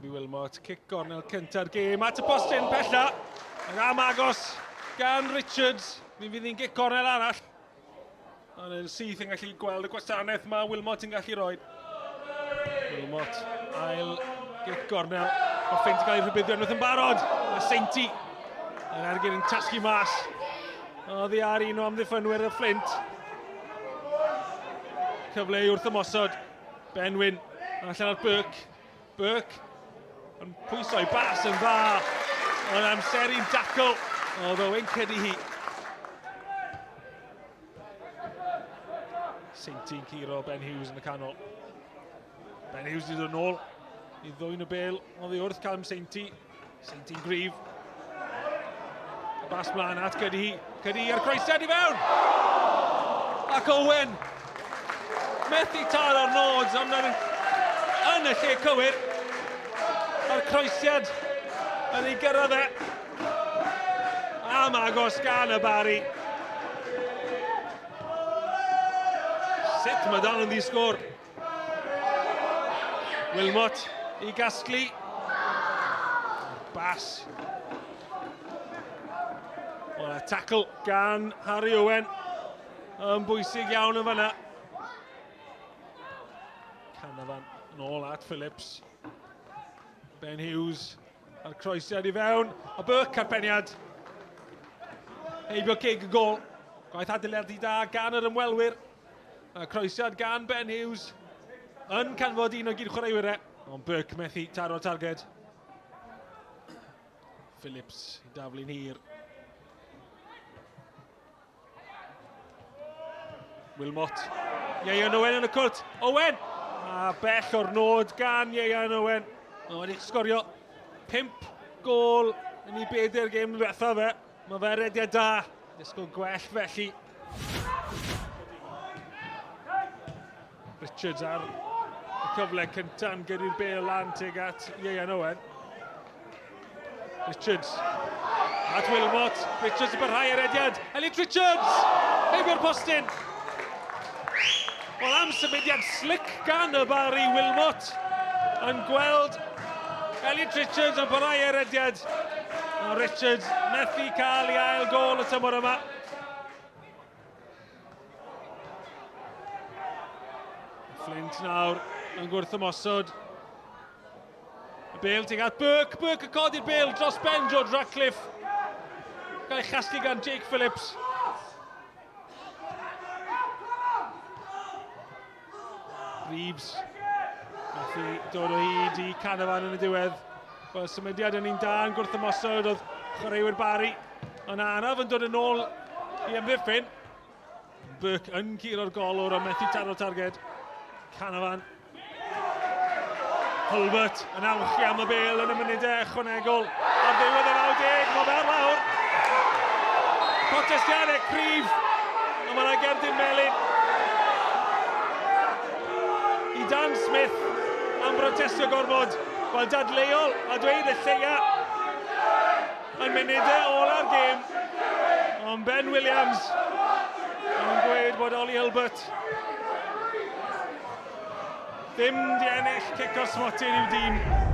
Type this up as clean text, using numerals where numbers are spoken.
Robbie Wilmot, cic gornel cynta'r gêm at y postyn pella. Ac am agos gan Richards, mi fydd hi'n gic gornel arall. Ond yn syth yn gallu gweld y gwasanaeth mae Wilmot yn gallu rhoi. Wilmot, ail gic gornel. Mae Ffint yn cael ei rhybuddio unwaith yn barod. Mae Seinti yn ergyd yn tasgu mas. Oddi ar un o amddiffynwyr y Fflint. Cyfle i wrth ymosod. Ben Wyn allan ar Burke. Burke yn pwyso i bas yn dda. Ond amseru'n dacl. Oedd Owen Cuddihy. Seinti'n curo Ben Hughes yn y canol. Ben Hughes wedi dod nôl i ddwyn y bel oddi wrth Callum Seinti. Seinti'n gryf. Y bas mlaen at Cuddihy. Cuddihy a'r croesiad i fewn! Ac Owen methu taro'r nod, ond yn, yn y lle cywir. Mae'r croesiad yn ei gyrraedd e. Am agos gan y Bari. Sut mae dal yn ddisgwr? Wilmot i gasglu. Bas. Wel, tackle gan Harry Owen. Yn bwysig iawn yn fanna. Canavan yn ôl at Phillips. Ben Hughes a'r croesiad i fewn. A Burke ar beniad. Heibio cig y gol. Gwaith adeiladu da gan yr ymwelwyr. A croesiad gan Ben Hughes yn canfod un o gyd chwaraewyr e. Ond Burke methu taro targed. Phillips i daflu'n hir. Wilmot. Ieuan Owen yn y cwrt. Owen! A bell o'r nod gan Ieuan Owen. Mae wedi sgorio 5 gol yn ei bedair gêm ddiwethaf fe. Mae fe rediad da. Disgwyl gwell felly. Richards ar y cyfle cyntaf yn gyrru'r bel lan tuag at Ieuan Owen. Richards. At Wilmot. Richards yn parhau ar ediad. Elliot Richards! Heibio'r postyn. Wel, am symudiad slick gan y Barry Wilmot yn gweld Elliot Richards yn parhau ar ediad. A Richards methu cael ei ail gol y tymor yma. Flint nawr yn gwrth ymosod. Y bel tuag at Burke. Burke yn codi'r bel dros ben George Ratcliffe. Gael ei chasglu gan Jake Phillips. Reeves. Methu dod o hyd i Canavan yn y diwedd. Wel, symudiad yn un da yn gwrth ymosod oedd chwaraewyr Barry. Ond araf yn dod yn ôl i amddiffyn. Burke yn curo'r golwr ond methu taro targed. Canavan. Hulbert yn awchu am y bel yn y munudau ychwanegol. Ar ddiwedd y 90, mae fe ar lawr. Protestiadau cryf, a mae yna gerdyn melyn. I Dan Smith am brotestio gormod. Wel, dadleuol a dweud y lleia yn munudau ola'r gêm. Ond Ben Williams yn gweud bod Ollie Hulbert Ddim di ennill cic o'r smotyn i'w dîm.